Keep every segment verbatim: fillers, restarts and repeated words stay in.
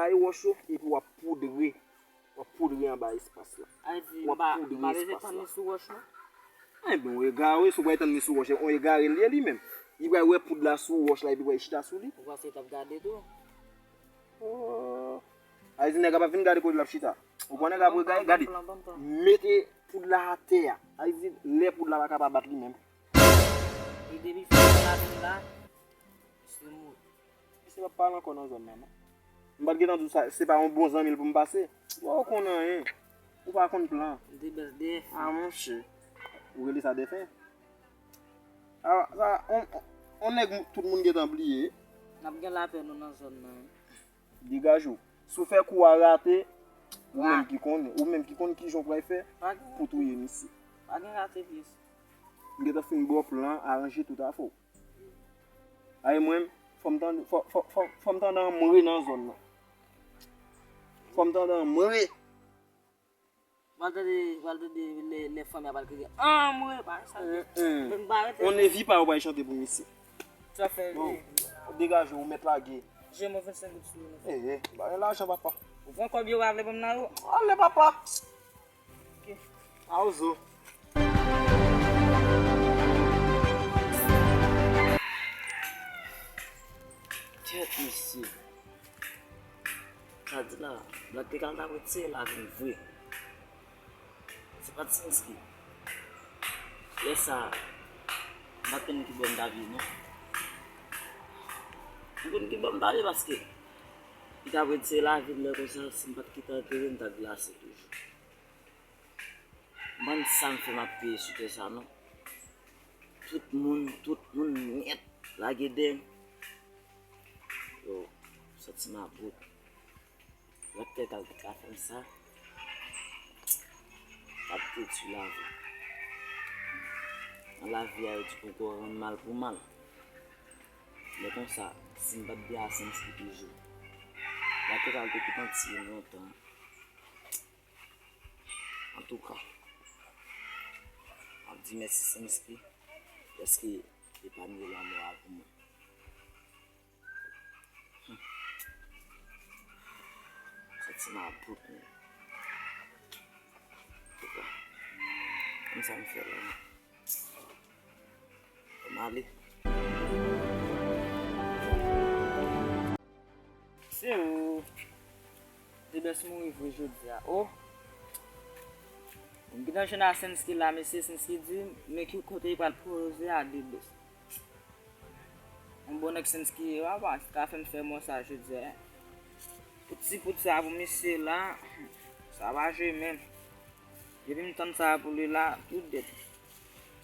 Bay wòch yo, epi w ap poudre. W ap poudre anba espas la. Ay di, w ap poudre espas la. Ebyen, w egare, si w pral tann li sou wòch, yon egare l ye li menm. Li pral wè poud la sou wòch la, epi pral chita sou li. Ou panse l t ap gade tou? Oh. Ay di, nèg la p ap vin gade kote l ap chita. Ou pran nèg la pou egare, gade. Mete poud la atè a. Ay di, lè poud la pa ka pa bat li menm. E depi fè la vin la, misye mouri. Misye p ap pale ankò nan zòn nan, non. M pa t gentan di w sa, se pa yon bon zanmi l pou m pase. Ou pa konn anyen. Ou pa konn plan. De bèl defen. Ah, monchè. Ou rele sa defen? Ah, sa, on, on nèg tout moun gentan bliye. N ap gen lapè nou nan zòn nan. Degaje w. Si w fè kou a rate, ou menm ki konnen. Ou menm ki konn kijan w pral fè pou touye misye. Pa gen rate plis. M gentan fin ba w plan, aranje tout afè w. Ay mwen, fò m tande, fò, fò, fò, fò m tande anmwe nan zòn nan. Fò m tande anmwe. Pral tande, pral tande lè, lè fanmi a pral kriye, anmwe, pa sa. Mm, mm. Men m pa rete. On ne vit pas ou pral chante pou misye. Sa fè. Bon, degaje w, ou mèt lage. Je mwen vennsenk goud sou li. Eh, eh, ba lajan papa. Ou pran kòb yo, ou pa vle ban m nan yo? Ale papa. Ok. Aozo. Tèt mesye. Sa di la, Black Tegal ta prèt sere lavi l vre. Se pa t Sensky. Lè sa a, m pa t konn ki bò m ta vire non. M konn ki bò m ta vire paske li ta prèt sere lavi l lè konsa, si m pa t kite antere, m ta glase toujou. M pa konn sa m fè m ap peye sou tè sa non. Tout moun, tout moun nèt lage dèyè m. Yo, santi m about. Black Tegal te ka fè m sa. T ap detwi lavi. Nan lavi a, yo di poko rann mal pou mal. Men konsa, si m pa t de a Sensky toujou, Black Tegal te tou pati lontan. Antouka, m ap di mèsi Sensky dèske epanye lanmò a pou mwen. Hmm. Santi m about menm. Antouka, konn sa m fè la. Fò m ale. Se ou. Debès mouri vre jodi a. Oh. M gentan jwenn a Sensky la, mesye Sensky di m, men ki kote li pral poze a Debès. Yon bon nèg Sensky ye, papa, ki ka fè m fè mò sa jodi a. Pou ti poud sa pou misye la, sa pa jwe menm. Depi m tann sa pou li la, tout dèt.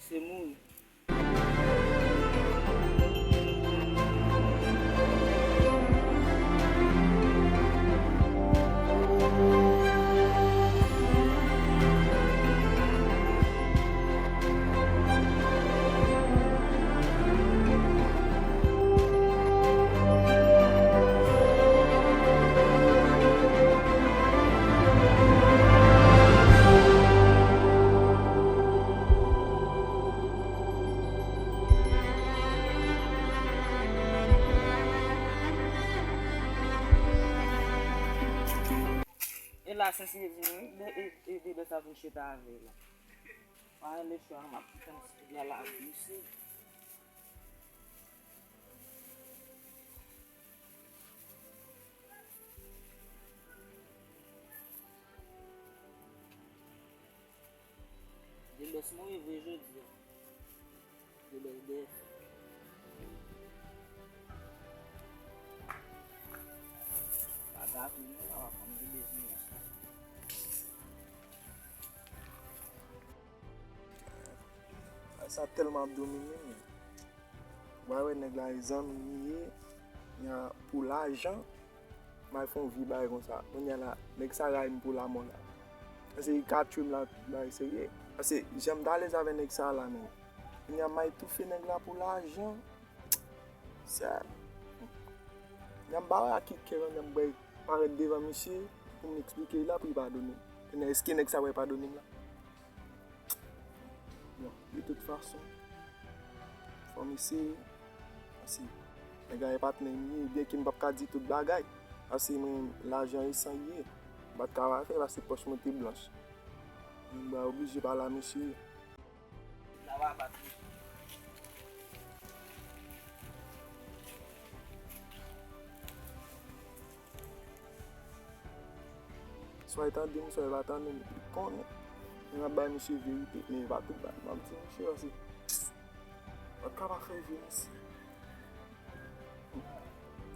Se mouri. E la, Sensky vini, e, e, e, Debès ap vin chita avè l la. Pa gen lechwa, m ap kite m ti la la, mesye. Debès mouri vre jodi a. Debès dèyè. Pa gate non, papa, fanm ki bezwen sa. Sa tèlman ap domine m. Ou pa wè nèg la e zanmi m li ye, pou lajan, m al fè yon vye bagay konsa. Kounye a la, nèg sa ray m pou lamò la. Paske li ka tchwe m la, bagay serye. Paske jan m t alèz avè nèg sa la, men kounye a m al toufe nèg la pou lajan. Sa, kounye a m pa wè a ki kè kounye a m pral parèt devan misye pou m eksplike li la pou li padone m. Kounye a èske nèg sa pral padone m la? Bon, de tout fason, fò m eseye. Paske nèg la e patnè m ye, byenke m p ap ka di tout bagay. Paske mwen, lajan e san ye. M pa t ka pa fè paske pòch mwen te blanch. Mwen oblije pale a mesye. Swa e tande m, swa e pa tande m, li konnen. Mwen ap bay misye verite, men e pa tout bagay m ap di misye, paske m pa t ka pa fè vye misye.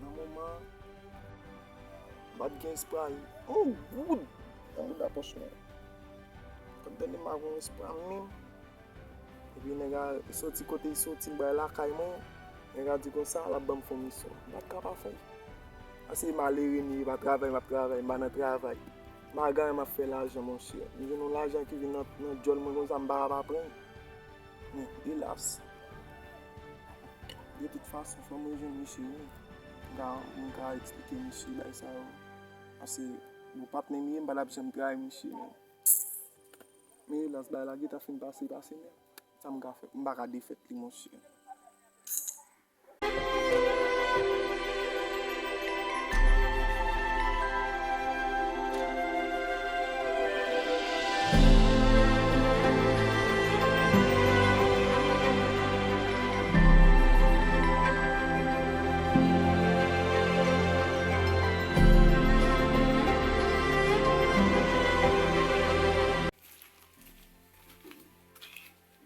Nan moman an, m pa t gen espwa yon goud nan mouda pòch mwen. Kòm tande m pa gen espwa menm. Epi nèg la soti kote l soti, m pral lakay mwen. Nèg la di konsa, l ap ban m fon misyon. M pa t ka pa fè l. Paske malere m ye, pa travay, m ap travay, m pa nan travay. M pa ganyen, m ap fè lajan, monchè. M jwenn yon lajan ki vin nan, nan djòl mwen konsa, m pa ka pa pran l. Men, elas. De tout fason, fò mwen jwenn misye wi. M ka, m ka eksplike misye bagay sa yo. Paske, bon, patnè m ye, m pa t ap janm trayi misye menm. Men elas, bagay la gentan fin pase, pase menm. Sa m ka fè? M pa ka defèt li, monchè.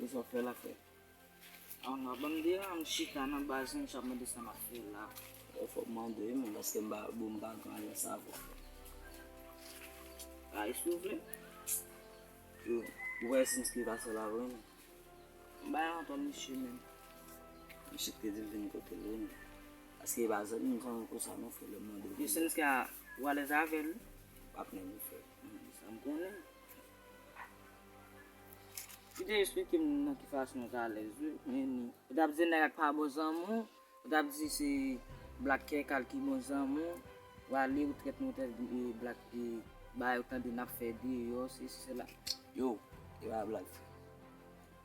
Sa w fè la, frè? Ah, w ap ban m deran, m chita nan baz mwen, m ap mande sa m ap fè la. Yo, fòk mande wi, men paske m pa, bon, m pa gen alèz avè w. Ay, si w vle. Yo, ou wè Sinski pase la vre, non? M bay yon ton misye menm. Misye te di l vin kote l wi, non? Paske e pa zanmi m zanmi konsa non, frè, lè m mande w. Yo, Sinski a, ou alèz avè l? Patnè m, frè. Hmm, sa m konnen. Li te eksplike m nan ki fason l ta alèz wi, men ou t ap di nèg ak pa bon zanmi w, ou t ap di se Black Kèkal ki bon zanmi w, w ale ou trèt nou trèt e Black e bay ou tande n ap fè deyò, se, se, sela. Yo, e pa blag, frè.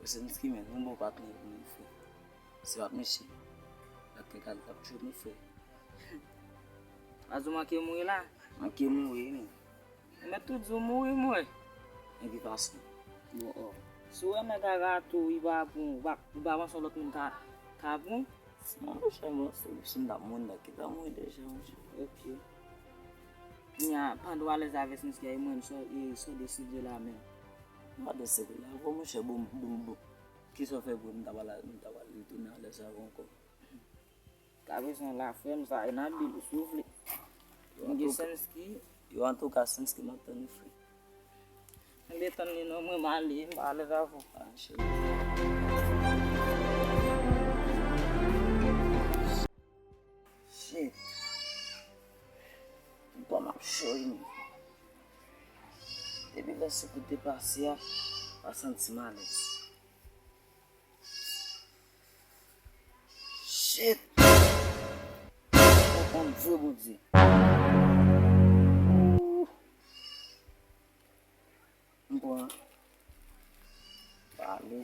Yo, se Sinski, men, yon bon patnè pou nou, frè. Se pa t mesye. Black Kèkal t ap tchwe nou, frè. Azou manke mouri la? Manke mouri, men. Ou mèt tou di w mouri, mwen. Nan ki fason? Bon, oh. Si w wè nèg a rate w, li pa bon, ou pa, ou pa panse yon lòt moun ka, ka bon? Non, monchè, bon, si, si m t ap mouri, m ta gentan mouri deja, monchè. Ok. Kounye a, pandan w alèz avè Sinski a, e mwen, sa, e sa w deside la menm? M pa deside la, bon, monchè, bon, bon, bon. Kisa w fè pou m ta pral, m ta pral retounen alèz avè w ankò? Ka bezwen la, frè m, sa e nan bil ou, si w vle. M gen Sinski. Yo, antouka, Sinski, m ap tann ou, frè. M te tann li non, mwen m ale, m pa alèz avè w. Ah, cheri. Shit. Bon, m ap cho wi, men. Depi lè se pou te pase a, pa santi m alèz. Shit! Konprann vre, Bondye. Ooh. M pran. Pale.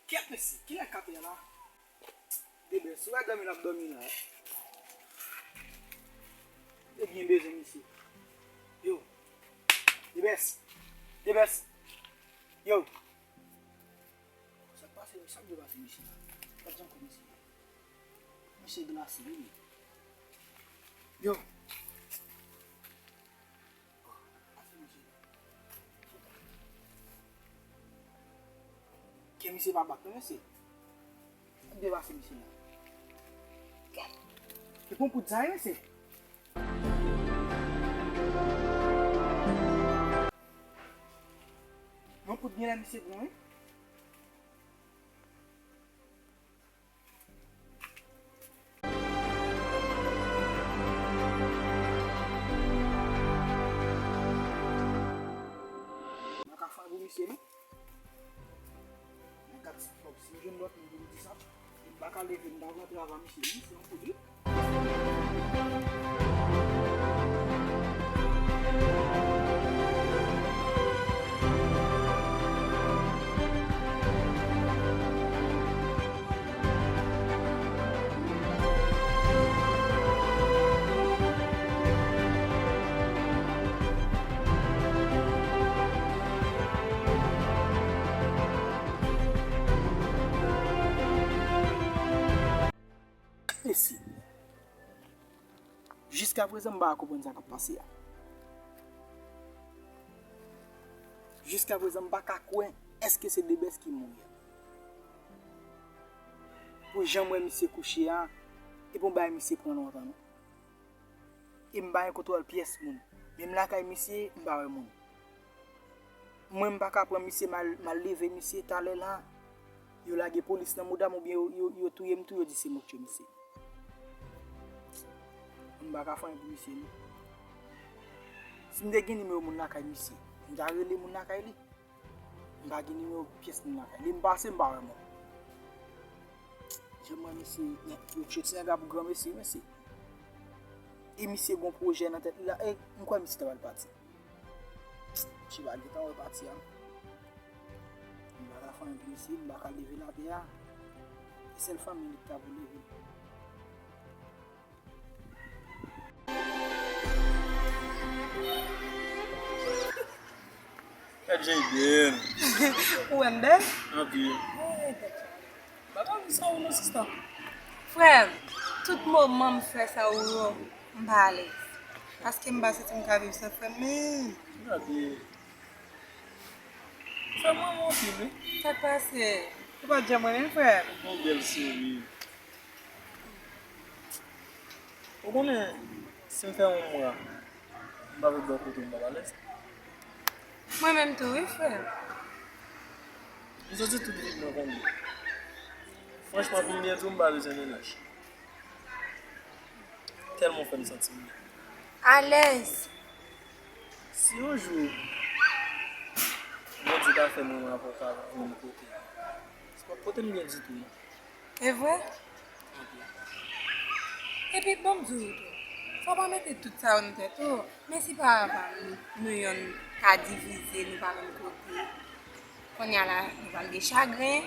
Kèt mesye, kilè k ap ye la? Debès, ou wè dòmi l ap dòmi la. Te byen bezwen misye. Yo. Debès. Debès. Yo. Sa k pase, sa k dwe pase misye la? Gad jan kou misye. Misye glase wi. Yo. Ke misye pa bat non mesye. Ap devase misye la. Li pran poud sa wi, mesye. Yon poud genlè misye pran wi. Mwen ka fè pou misye non. Mwen ka di sa, si m jwenn lòt moun pou m di sa, m pa ka leve, m pa pran travay misye, wi, se yon kou di. Mesye, jiskaprezan m pa ka konprann sa k ap pase a. Jiskaprezan m pa ka kwè èske se Debès ki mouri a. Pou jan m wè misye kouche a, e pou bagay misye pran lontan non. E m pa gen kontwòl pyès moun. Menm lakay misye, m pa wè moun. Mwen, m pa ka pran misye, m al, m al leve misye talè la. Yo lage polis nan mouda m oubyen yo, yo, yo touye m tou, yo di se mwen k tiye misye. M pa ka fè anyen pou misye non. Si m te gen nimewo moun lakay misye, m ta rele moun lakay li. M pa gen nimewo pyès moun lakay li. M pase, m pa wè moun. Jan m wè misye, yo tchwe ti nèg la pou granmesi, mesye. E misye gon pwojè nan tèt li la. E m kwè misye ta pral pati. Misye pa gentan wè pati a. M pa ka fè anyen pou misye, m pa ka leve l atè a. E sèl fanmi li ki ta pou leve l. Gad Jayden. Ou wè m bèl? Anpil. Hey, tèt chaje. Bagay ou san ou non, sista. Frè m, tout moman m fè sa ou yo, m pa alèz. Paske m pa santi m ka viv san frè m, men. Gade. Frè m renmen w anpil, wi. Sa k pase? Ou pa t janm renmen m, frè m? Yon bèl souri. Ou konnen, si m fè yon mwa, m pa vle bò kote m, m p ap alèz. Mwen menm tou, wi, frè m. M santi tout vit mwen konn li. Franchman, pou m byen di w, m pa bezwen mennaj. Tèlman w fè m santi m byen. Alèz. Si yon jou, Bondye ta fè mwen avè w ka viv menm kote, se p ap pote m byen ditou, non. E vre? Anpil. Epi, ban m di w tou, fò w pa mete tout sa yo nan tèt ou. Men si pa avan nou, nou yonn ta divize, nou pa menm kote, kounye a la, nou pral gen chagren,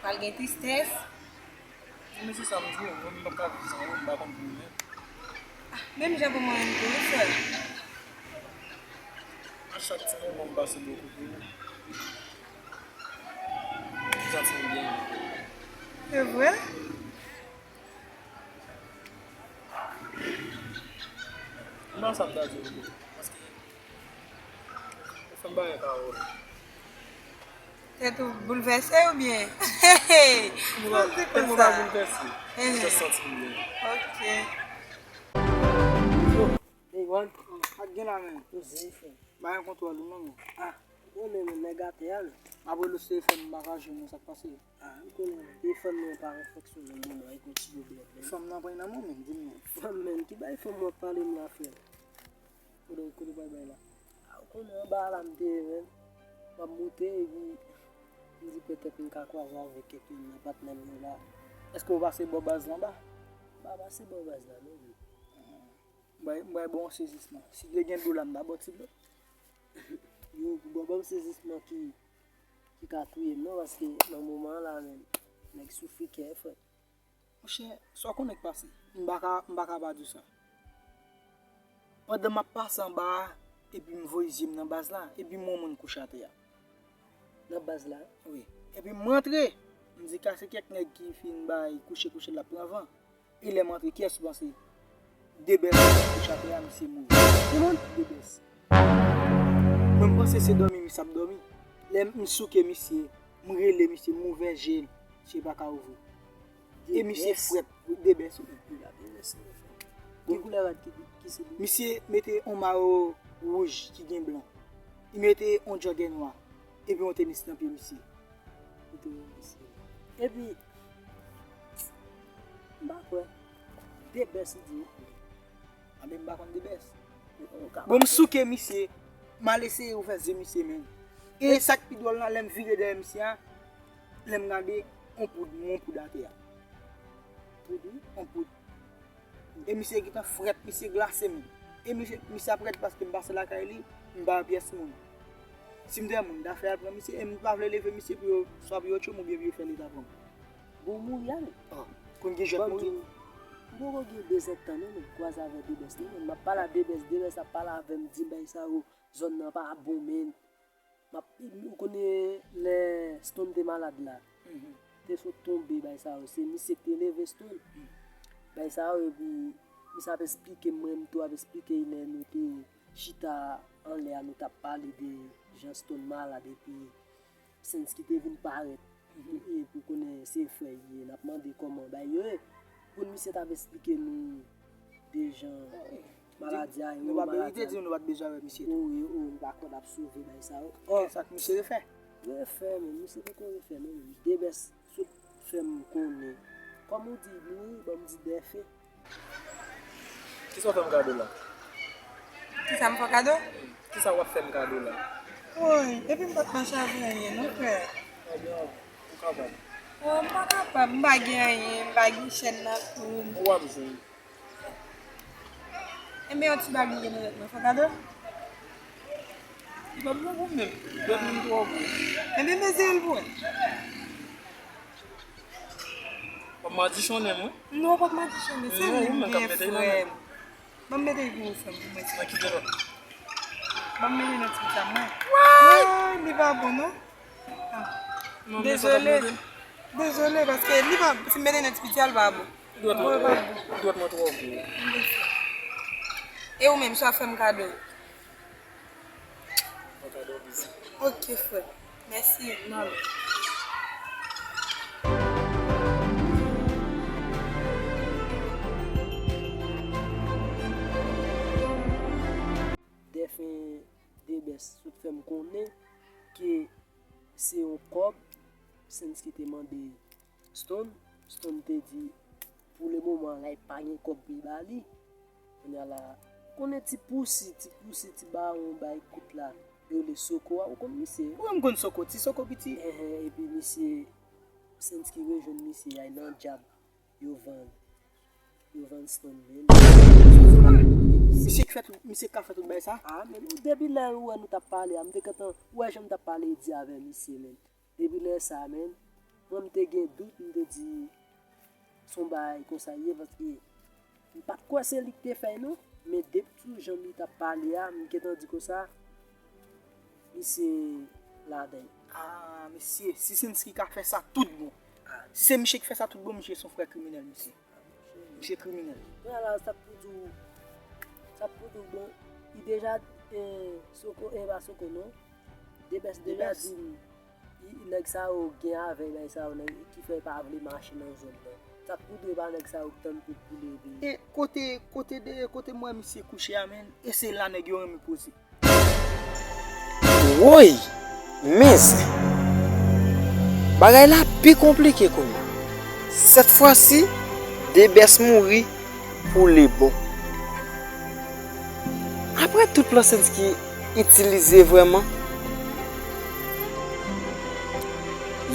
pral gen tristès. Men se sa m di w, mwen menm m p ap ka viv san ou, m pa konn pou ou menm. Ah, menm jan pou mwen menm tou, wi, frè m. A chak ti moman m pase bò kote ou, m santi m byen. Se vre? M pa sa m ta di w tou, paske ou fè m bagay pawòl. Tèt ou boulvèse oubyen? Tèt mwen pa boulvèse. Mwen just santi m byen. Ok. Hey, Juan. Sa k gen la, men? Poze, frè. Ba yon kontwòl ou non, men. Ah, ou konnen, men, nèg atè a, men. M ap rele w sou telefòn, m pa ka jwenn ou, sa k pase? Ah, m konnen, men. Telefòn mwen pa an fonksyonnen, bon, mwen kontinye blèd, men. Fanm nan pran nan mwen, men, di m non. Fanm, men, ki bay fanm w ap pale m la, frè? Kote, kote w pral bay la? Ah, ou konnen anba a la m te ye, men. M ap moute, epi m di petèt m ka kwaze avèk kèk youn nan patnè m yo la. Èske w pase bò baz la anba? M pa pase bò baz la, non, men. M bay, m bay ba w yon sezisman. Si te gen dlo la, m ta ba w ti dlo. Yo, pou ba w sezisman ki, ki ka touye m, non, paske nan moman an la, men, nèg soufri kè, frè. Monchè, sa w konnen k pase? M pa ka, m pa ka pa di w sa. Pandan m ap pase anba a, epi m voye zye m nan baz la, epi m wè yon moun kouche atè a. Nan baz la? Wi. Epi m rantre, m di ka se kèk nèg ki fin bay kouche kouche l ap pran van. E lè m antre, kiyès ou panse? Debès kouche atè a, misye mouri. Ki moun? Debès. Mwen m panse se dòmi misye ap dòmi. Lè m souke misye, m rele misye, m ouvè je l, misye pa ka ouvri. E misye frèt, Debès wi. Ki koulè rad ki, ki se li? Misye mete yon mayo wouj ki gen blan. Li mete yon jògè nwa. Epi yon tenis nan pye misye. Epi, m pa kwè. Debès li di wi. Anben, m pa konn Debès. Bon, m souke misye. M al eseye ouvè zye misye, menn. E sa k pi dwòl la, lè m vire dèyè misye a, lè m gade, yon poud, yon poud atè a. Poud wi? Yon poud. E misye gentan frèt, misye glase, menn. E misye, misye ap rèd paske m pase lakay li, m pa wè pyès moun. Si m te wè moun, m ta fè al pran misye, e m pa vle leve misye pou yo, swa pou yo tchwe m oubyen pou yo fè leta pran m. Bon, mouri ale. Ah, konn gen jwèt mouri. M poko gen de zèdtan non, men m kwaze avè Debès non, men m ap pale a Debès, Debès ap pale avè m, di m bagay sa yo, zòn nan pa bon, men m ap, ou konnen lè Stone te malad la, te sot tonbe, bagay sa yo, se misye ki te leve Stone. Bagay sa yo, epi misye ap esplike m, mwen tou ap esplike l lè nou te chita anlè a, nou t ap pale de jan Stone malad, epi Sensky te vin parèt. Epi konnen se frè l ye, n ap mande kòman bagay yo ye. Pou misye t ap esplike nou de jan maladi a ye, nou pa bezwen, li te di nou nou pa t bezwen wè misye tou. Wi, wi, m dakò n ap sove bagay sa yo. Sa k misye refè? Refè, men misye poko refè non, men Debès sot fè m konnen. Kòm ou di, mouri, ban m di dèfe. Kisa w fè m kado la? Kisa m fè w kado? Kisa w ap fè m kado la? Woy, epi m pa t mache avè anyen non, frè. Ebyen, ou kapab. Oh, m pa kapab, m pa gen anyen, m pa gen chèn nan kou m. Ou ap jwenn. Ebyen, yon ti bag m gen nan mèt mwen, fè w kado? Li p ap bon pou mwen, dwèt mwen twò gwo. Ebyen, mezire l pou wè. W ap madichonnen mwen? Non, w p ap madichonnen, se li m gen, frè m. Ban m mete l pou ou, frè m, pou mwen. Nan ki dwèt? Ban m mete nan ti pita mwen. Woy, li pa bon, non? Ah. Dezole. Dezole, paske li pa, si m mete nan ti pita, li pa bon. Dwèt mwen twò, dwèt mwen twò gwo. E ou menm, sa fè m kado? Mwen kado bizou. Ok, frè. Mèsi. Nan. Dèfen Debès sot fè m konnen ke se yon kòb Sensky te mande Stone. Stone te di, pou le moman la, li pa gen kòb pou l ba li. Kounye a la, konnen ti pousi, ti pousi, ti bawon bay kout la, yo rele Soko a, ou konn misye? Ou menm konn Soko, ti Soko piti. Enhen, epi misye, Sensky rejwenn misye, y al nan djab, yo vann. Yo vann Stone, men. Misye k fè tout, misye k ka fè tout bagay sa? Ah, men ou depi lè ou wè nou t ap pale a, m te gentan, ou wè jan m t ap pale di avè misye, men. Depi lè sa, men, mwen m te gen dout, m te di, se yon bagay konsa l ye, paske m pa t kwè se li k te fè l, non. Men depi sou jan li t ap pale a, m gentan di konsa, misye ladan l. Ah, mesye, si Sensky ka fè sa tout bon, se misye k fè sa tout bon, misye se yon frè kriminèl, mesye. Misye kriminèl. Kounye a la, sa k pou di w, sa k pou di w, bon, li deja, eh, Soko, eh, pa Soko, non. Debès deja di m, i, nèg sa yo gen avè nèg sa yo, nèg ki fè pa vle mache nan zòn nan. Sa k pou di w, e pa nèg sa yo k tann pou, pou leve. E kote, kote de, kote m wè misye kouche a, menn, e se la nèg yo renmen poze. Woy! Men zen! Bagay la pi konplike kounye a. Sèt fwa si, Debès mouri pou lebon. Apre tout plan Sensky itilize vrèman,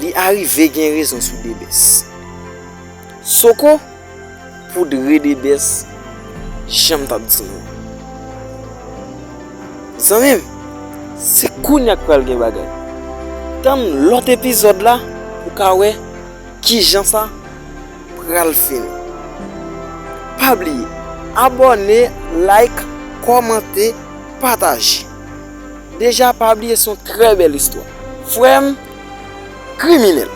li arive gen rezon sou Debès. Soko poudre Debès, jan m t ap di nou. Zanmi m, se kounye a k pral gen bagay. Tann lòt epizòd la pou w ka wè kijan sa pral fini. Pa bliye abòne, like, kòmante, pataje. Deja, pa bliye se yon trè bèl istwa. Frè m, kriminèl.